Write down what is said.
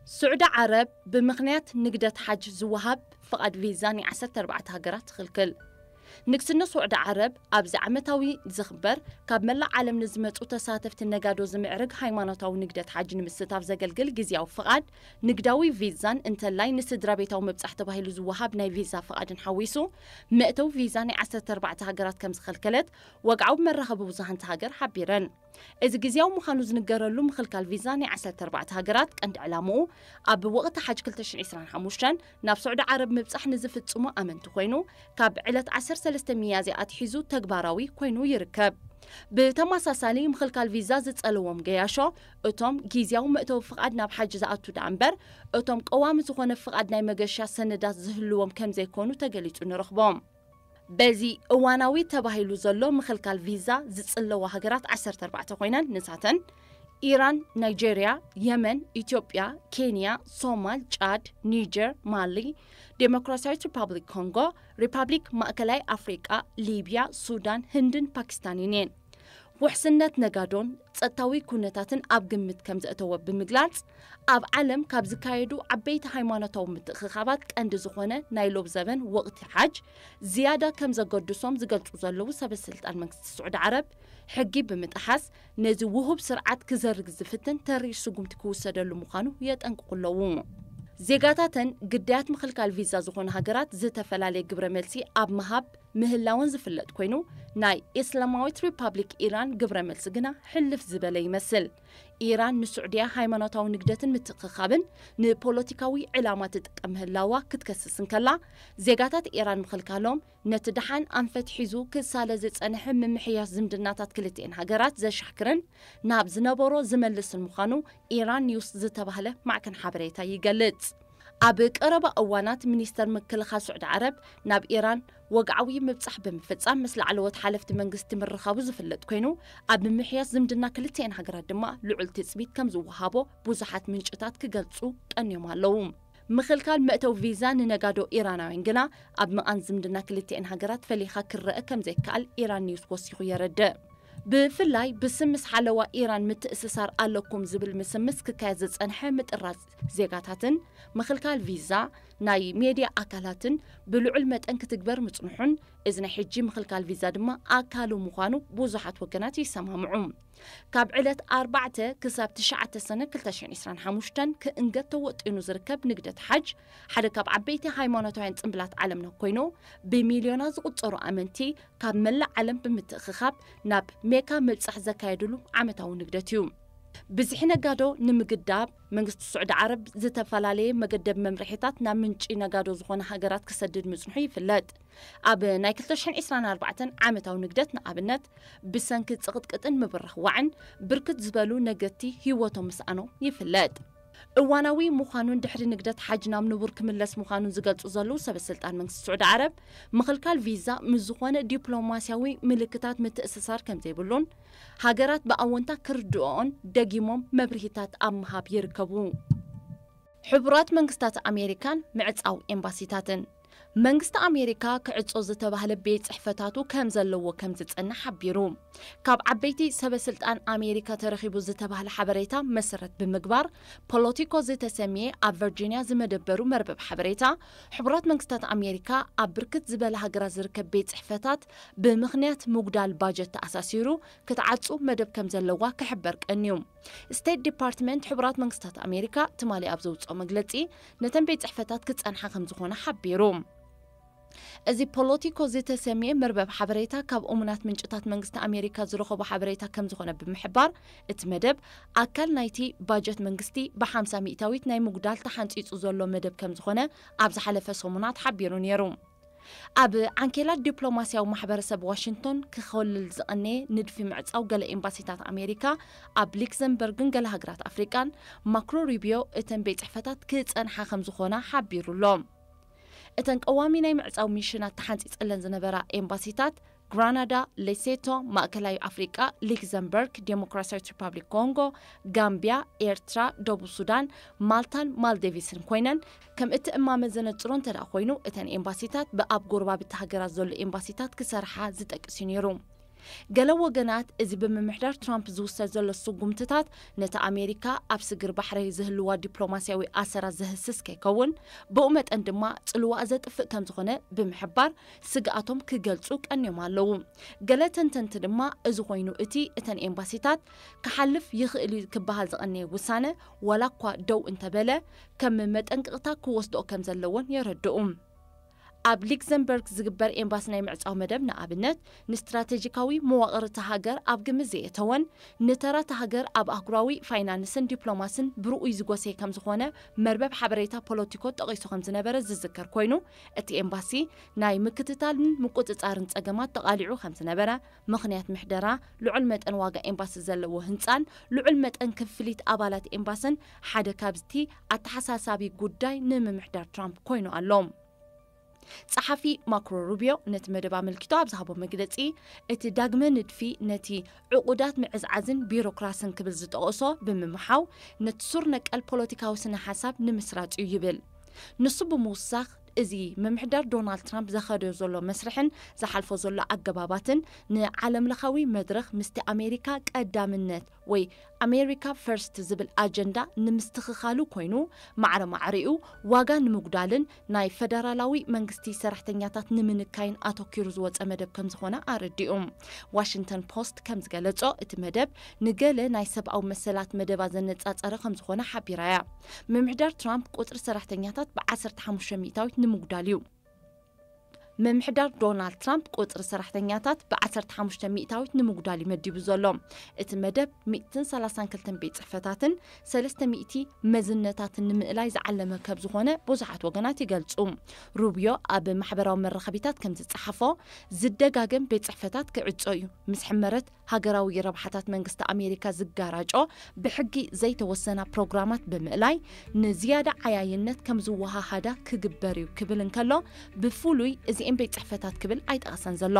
ስዑዲ ዓረብ ብምኽንያት ንግደት ሓጅ ዝወሃብ ፍቓድ ቪዛ ን ዓሰርተ ኣርባዕተ ሃገራት ትኽልክል። ንግስነት ስዑዲ ዓረብ ኣብዚ ዓመታዊ ዝኽበር ካብ መላእ ዓለም ንዝመጹ ተሳተፍቲ ነጋዶ ዝምዕርግ ሃይማኖታዊ ንግደት ሓጅ ንምስታፍ ዘገልግል ግዝያዊ ፍቓድ ንግዳዊ ቪዛን እንተላይ ንስድራ ቤታዊ ምብጻሕ ተባሂሉ ዝወሃብ ናይ ቪዛ ፍቓድን ሓዊሱ መእተዊ ቪዛ ናይ ዓሰርተ ኣርባዕተ ሃገራት ከም ዝኸልከለት ወግዓዊ መራኸቢ ብዙሃን እታ ሃገር ሓቢረን። እዚ ግዝያዊ ምዃኑ ዝንገረሉ ምኽልካል ቪዛ ናይ ዓሰርተ ኣርባዕተ ሃገራት ቀንዲ ዕላምኡ ኣብ ወቕቲ ሓጅ ክልተ ሽሕን ዕስራን ሓሙሽተን ናብ ስዑዲ ዓረብ ምብጻሕ ንዝፍጽሙ ኣመንቲ ኮይኑ ካብ ዕለት ዓሰርተ ሰለስተ ሚያዝያ ኣትሒዙ ተግባራዊ ኮይኑ ይርከብ። ብተመሳሳሊ ምኽልካል ቪዛ ዝጸለዎም ገያሾ እቶም ግዝያዊ መእተዊ ፍቓድ ናብ ሓጅ ዝኣቱ ደኣ እምበር እቶም ቀዋሚ ዝኾነ ፍቓድ ናይ መገሻ ሰነዳት ዝህልዎም ከም ዘይኮኑ ተገሊጹ ንረኽቦም። በዚ እዋናዊ ተባሂሉ ዘሎ ምኽልካል ቪዛ ዝጽለዋ ሃገራት ዓሰርተ ኣርባዕተ ኮይነን ንሳተን ኢራን፣ ናይጄርያ፣ የመን፣ ኢትዮጵያ፣ ኬንያ፣ ሶማል፣ ጫድ፣ ኒጀር፣ ማሊ፣ ዴሞክራሲያዊት ሪፓብሊክ ኮንጎ፣ ሪፓብሊክ ማእከላይ ኣፍሪቃ፣ ሊብያ፣ ሱዳን፣ ህንድን ፓኪስታንን እየን። ውሕስነት ነጋዶን ጸጥታዊ ኩነታትን ኣብ ግምት ከም ዘእተወ ብምግላጽ ኣብ ዓለም ካብ ዝካየዱ ዓበይቲ ሃይማኖታዊ ምትእኽኻባት ቀንዲ ዝኾነ ናይ ሎብ ዘበን ወቕቲ ሓጅ ዝያዳ ከም ዘገድሶም ዝገልጹ ዘለዉ ሰበ ስልጣን መንግስቲ ስዑዲ ዓረብ ሕጊ ብምጥሓስ ነዚ ውሁብ ስርዓት ክዘርግ ዝፍትን ተሪር ስጉምቲ ክውሰደሉ ምዃኑ የጠንቅቑ ኣለዉ። ዜጋታተን ግዳያት ምኽልካል ቪዛ ዝኾኑ ሃገራት ዝተፈላለየ ግብረ መልሲ ኣብ ምሃብ ምህላወን ዝፍለጥ ኮይኑ ናይ ኢስላማዊት ሪፓብሊክ ኢራን ግብረ መልሲ ግና ሕልፍ ዝበለ ይመስል። ኢራን ንስዑድያ ሃይማኖታዊ ንግደትን ምትእኽኻብን ንፖለቲካዊ ዕላማ ትጥቀም ምህላዋ ክትከስስ እንከላ ዜጋታት ኢራን ምኽልካሎም ነቲ ደሓን ኣንፈት ሒዙ ክሳለ ዝጸንሐ ምምሕያሽ ዝምድናታት ክልቲኤን ሃገራት ዘሻክርን ናብ ዝነበሮ ዝመልስን ምዃኑ ኢራን ኒውስ ዝተባህለ ማዕከን ሓበሬታ ይገልጽ። ኣብ ቀረባ እዋናት ሚኒስተር ምክልኻል ስዑዲ ዓረብ ናብ ኢራን ወግዓዊ ምብጻሕ ብምፍጻም ምስ ላዕለዎት ሓለፍቲ መንግስቲ ምርኻቡ ዝፍለጥ ኮይኑ ኣብ ምምሕያሽ ዝምድና ክልቲኤን ሃገራት ድማ ልዑል ትጽቢት ከም ዝወሃቦ ብዙሓት ምንጭታት ክገልጹ ቀንዮም ኣለዉ። ምኽልካል መእተዊ ቪዛ ንነጋዶ ኢራናውያን ግና ኣብ ምቓን ዝምድና ክልቲኤን ሃገራት ፈሊኻ ክረአ ከም ዘይከኣል ኢራን ኒውስ ወሲኹ የረድእ። ብፍላይ ብስም ምስ ሓለዋ ኢራን ምትእስሳር ኣለኩም ዝብል ምስምስ ክካየድ ዝጸንሐ ምጥራዝ ዜጋታትን ምኽልካል ቪዛ ናይ ሜድያ ኣካላትን ብልዑል መጠን ክትግበር ምጽንሑን እዚ ናይ ሕጂ ምኽልካል ቪዛ ድማ ኣካሉ ምዃኑ ብዙሓት ወገናት ይሰማምዑ። ካብ ዕለት ኣርባዕተ ክሳብ ትሽዓተ ሰነ ክልተ ሽሕን ዕስራን ሓሙሽተን ክእንገድ ተወጢኑ ዝርከብ ንግደት ሓጅ ሓደ ካብ ዓበይቲ ሃይማኖታውያን ጽምብላት ዓለምና ኮይኑ ብሚልዮናት ዝቑጸሩ ኣመንቲ ካብ መላእ ዓለም ብምትእኽኻብ ናብ ሜካ ምብጻሕ ዘካየድሉ ዓመታዊ ንግደት እዩ። ብዝሒ ነጋዶ ንምግዳብ መንግስቲ ስዑዲ ዓረብ ዝተፈላለየ መገደብ መምርሒታት ናብ ምንጪ ነጋዶ ዝኾነ ሃገራት ክሰድድ ምጽንሑ ይፍለጥ። ኣብ ናይ ክልተ ሽሕን ዕስራን ኣርባዕተን ዓመታዊ ንግደት ንኣብነት ብሰንኪ ጽቕጥቅጥን ምብርኽዋዕን ብርክት ዝበሉ ነገድቲ ህይወቶም ምስኣኖም ይፍለጥ። እዋናዊ ምዃኑን ድሕሪ ንግደት ሓጅ ናብ ንቡር ክምለስ ምዃኑን ዝገልጹ ዘለዉ ሰበ ስልጣን መንግስቲ ስዑዲ ዓረብ ምኽልካል ቪዛ ምስ ዝኾነ ዲፕሎማስያዊ ምልክታት ምትእስሳር ከም ዘይብሉን ሃገራት ብኣወንታ ክርድኦን ደጊሞም መብርሂታት ኣብ ምሃብ ይርከቡ። ሕቡራት መንግስታት ኣሜሪካን ምዕጻው ኤምባሲታትን። መንግስቲ ኣሜሪካ ክዕጾ ዝተባህለ ቤት ጽሕፈታቱ ከም ዘለዎ ከም ዝጸንሕ ሓቢሩ። ካብ ዓበይቲ ሰበ ስልጣን ኣሜሪካ ተረኺቡ ዝተባህለ ሓበሬታ መሰረት ብምግባር ፖለቲኮ ዝተሰምየ ኣብ ቨርጂኒያ ዝመደበሩ መርበብ ሓበሬታ ሕቡራት መንግስታት ኣሜሪካ ኣብ ብርክት ዝበለ ሃገራት ዝርከብ ቤት ጽሕፈታት ብምኽንያት ምጉዳል ባጀት ተኣሳሲሩ ክትዓጹ መደብ ከም ዘለዋ ክሕበር ቀንዩ። ስቴት ዲፓርትመንት ሕቡራት መንግስታት ኣሜሪካ ትማሊ ኣብ ዘውፅኦ መግለፂ ነተን ቤት ፅሕፈታት ክፀንሓ ከም ዝኾነ ሓቢሩ። እዚ ፖለቲኮ ዝተሰምየ መርበብ ሓበሬታ ካብ እሙናት ምንጭታት መንግስቲ ኣሜሪካ ዝረኸቦ ሓበሬታ ከም ዝኾነ ብምሕባር እቲ መደብ ኣካል ናይቲ ባጀት መንግስቲ ብሓምሳ ሚእታዊት ናይ ምጉዳል ተሓንፂፁ ዘሎ መደብ ከም ዝኾነ ኣብ ዝሓለፈ ሰሙናት ሓቢሩ ነይሩ። ኣብ ዓንኬላት ዲፕሎማስያዊ ማሕበረሰብ ዋሽንግቶን ክኸልል ዝቐነየ ንድፊ ምዕጻው ገለ ኤምባሲታት ኣሜሪካ ኣብ ሊክዘምበርግን ገለ ሃገራት ኣፍሪቃን ማክሮ ሩቢዮ እተን ቤት ጽሕፈታት ክጸንሓ ከም ዝኾና ሓቢሩ ኣሎ። እተን ቀዋሚ ናይ ምዕጻው ሚሽናት ተሓንጺጸለን ዝነበራ ኤምባሲታት ግራናዳ፣ ሌሴቶ፣ ማእከላይ ኣፍሪቃ፣ ሊክዘምበርግ፣ ዴሞክራሲያዊት ሪፓብሊክ ኮንጎ፣ ጋምቢያ፣ ኤርትራ፣ ደቡብ ሱዳን፣ ማልታን ማልዴቪስን ኮይነን ከም እቲ እማመ ዘነጽሮ እንተ ደኣ ኮይኑ እተን ኤምባሲታት ብኣብ ጎረባብቲ ሃገራት ዘሎ ኤምባሲታት ክሰርሓ ዝጠቅስ እዩ ነይሩ። ገለ ወገናት፣ እዚ ብምምሕዳር ትራምፕ ዝውሰድ ዘሎ ስጉምትታት ነቲ ኣሜሪካ ኣብ ስግር ባሕሪ ዝህልዋ ዲፕሎማስያዊ ኣሰራት ዘህስስ ከይከውን፣ ብኡ መጠን ድማ ጽልዋኣ ዘጥፍእ ከም ዝኾነ ብምሕባር፣ ስግኣቶም ክገልጹ ቀንዮም ኣለዉ። ገለ ተንተንቲ ድማ፣ እዚ ኮይኑ እቲ እተን ኤምባሲታት ክሓልፍ ይኽእል እዩ ክበሃል ዝቐነየ ውሳነ፣ ዋላ እኳ ደው እንተበለ፣ ከም መጠንቀቕታ ክወስድኦ ከም ዘለዎን የረድኡ። ኣብ ሉክዘምበርግ ዝግበር ኤምባሲ ናይ ምዕጻው መደብ፣ ንኣብነት፣ ንስትራቴጂካዊ መዋቕር እታ ሃገር ኣብ ግምት ዘየእተወን፣ ንተራ እታ ሃገር ኣብ ኣህጉራዊ ፋይናንስን ዲፕሎማስን ብርኡይ ዝጎሰየ ከም ዝኾነ መርበብ ሓበሬታ ፖለቲኮ ጠቒሱ ከም ዝነበረ ዝዝከር ኮይኑ፣ እቲ ኤምባሲ ናይ ምክትታልን ምቁጽጻርን ጸገማት ተቓሊዑ ከም ዝነበረ፣ ምኽንያት ምሕደራ፣ ልዑል መጠን ዋጋ ኤምባሲ ዘለዎ ህንጻን ልዑል መጠን ክፍሊት ኣባላት ኤምባስን ሓደ ካብቲ ኣተሓሳሳቢ ጉዳይ ንምምሕዳር ትራምፕ ኮይኑ ኣሎ። ጸሓፊ ማርኮ ሩቢዮ ነቲ መደብ ኣመልኪቱ ኣብ ዝሃቦ መግለጺ፣ እቲ ዳግመ ንድፊ ነቲ ዕቑዳት ምዕዝዓዝን ቢሮክራስን ክብል ዝጠቐሶ ብምምሓው፣ ነቲ ሱር ነቀል ፖለቲካዊ ስነ ሓሳብ ንምስራጽ እዩ ይብል። ንሱ ብምውሳኽ፣ እዚ ምምሕዳር ዶናልድ ትራምፕ ዘኸደዮ ዘሎ መስርሕን ዝሓልፎ ዘሎ ኣገባባትን ንዓለምለኻዊ መድረኽ ምስቲ ኣሜሪካ ቀዳምነት ወይ ኣሜሪካ ፈርስት ዝብል ኣጀንዳ ንምስትኽኻሉ ኮይኑ፣ ማዕረ ማዕሪኡ ዋጋ ንምጉዳልን ናይ ፈደራላዊ መንግስቲ ሰራሕተኛታት ንምንካይን ኣተኪሩ ዝወጸ መደብ ከም ዝኾነ ኣረዲኡ። ዋሽንግተን ፖስት ከም ዝገለጾ፣ እቲ መደብ ንገለ ናይ ሰብኣዊ መሰላት መደባት ዘነጻጸረ ከም ዝኾነ ሓቢራ እያ። ምምሕዳር ትራምፕ ቁጽሪ ሰራሕተኛታት ብ15 ሚእታዊት ንምጉዳል እዩ። ምምሕዳር ዶናልድ ትራምፕ ቁጽሪ ሰራሕተኛታት ብ15 ሚእታዊት ንምጉዳል እዩ መዲቡ ዘሎ። እቲ መደብ 132 ቤት ጽሕፈታትን 300 መዝነታትን ንምእላይ ዝዓለመ ከም ዝኾነ ብዙሓት ወገናት ይገልጹ። ሩቢዮ ኣብ ማሕበራዊ መራኸቢታት ከም ዝጸሓፎ፣ ዝደጋገም ቤት ጽሕፈታት ክዕጾ እዩ። ምስ ሕመረት ሃገራዊ ረብሓታት መንግስቲ ኣሜሪካ ዝጋራጮ ብሕጊ ዘይተወሰና ፕሮግራማት ብምእላይ፣ ንዝያዳ ዓያይነት ከም ዝወሃሃዳ ክግበር እዩ ክብል እንከሎ፣ ብፍሉይ እዚኤን ቤት ጽሕፈታት ክብል ኣይጠቐሰን ዘሎ።